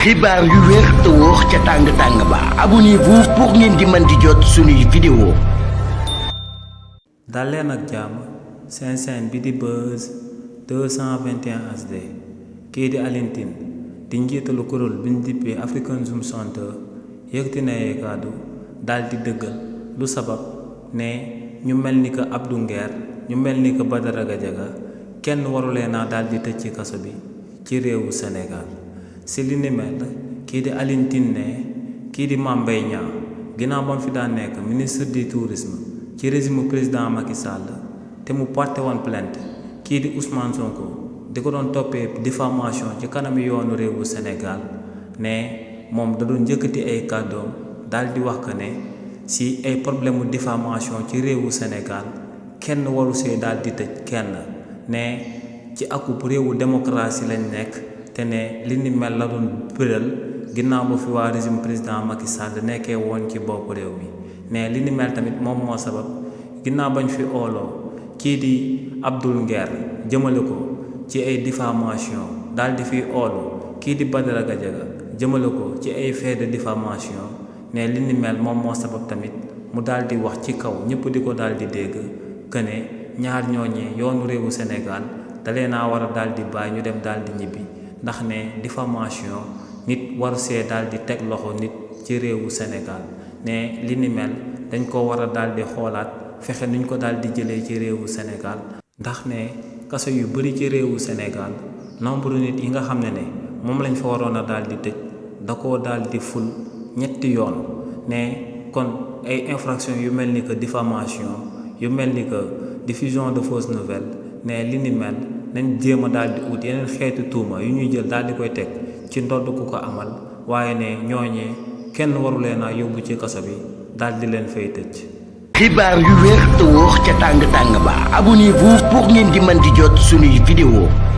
xibaar yu wér te wóor ca tàng ba abonnez-vous pour ngeen di mën di jot suñuy vidéo. dal leen ak jàmm seen chaîne bi di Buzz 221 HD kii di Alioune Tine di njiitalu kuréel bi ñu dippee African Zoom Center yëkkati na ay kàddu daal di dëggal lu sabab ne ñu mel ni que Abdou Nguer ñu mel ni que Badara Gadiaga kenn warulee naa daal di tëj ci kaso bi ci réewu Sénégal. si li ni mel kii di Alioune Tine ne kii di Mame Mbaye Niang ginnaaw ba mu fi daan nekk ministre du tourisme ci régime président Macky Sall te mu porté woon plainte kii di Ousmane Sonko di ko doon toppee diffamation ci kanami yoonu réewu Sénégal ne moom da doon njëkkati ay kàddoom daal di wax que ne si ay problème mu diffamation ci réewu Sénégal kenn waru see daal di tëj kenn ne ci akub réewu démocratie lañ nekk. te ne li ni mel la doon bëral ginnaaw ba fi waa régime président Macky Sall nekkee woon ci bopp réew mi ne li ni mel tamit moom moo sabab ginnaaw bañ fi ooloo kii di Abdou Nguer jëmale ko ci ay diffamation daal di fi oolu kii di Badara Gadiaga jëmale ko ci ay fait de diffamation ne li ni mel moom moo sabab tamit mu daal di wax ci kaw ñëpp di ko daal di dégg que ne ñaar ñooñee yoonu réewu Sénégal dalee naa war a daal di bàyyi ñu dem daal di ñibbi. ndax ne diffamation nit waru see daal di teg loxo nit ci réewu Sénégal ne li ni mel dañ ko war a daal di xoolaat fexe nuñ ko daal di jëlee ci réewu Sénégal ndax ne kaso yu bari ci réewu Sénégal nombre nit yi nga xam ne moom lañ fa waroon a daal di tëj da koo daal di ful ñetti yoon ne kon ay infraction yu mel ni que diffamation yu mel ni que diffusion de fausses nouvelles ne li ni mel nañ jéem a daal di ut yeneen xeetu tuuma yu ñuy jël daal di koy teg ci ndodd ku ko amal waaye ne ñooñee kenn warulee naa yóbbu ci kaso bi daal di leen fay tëj. xibaar yu wér te wóor ca tàng ba abonnez-vous pour ngeen di mën di jot suñuy vidéo.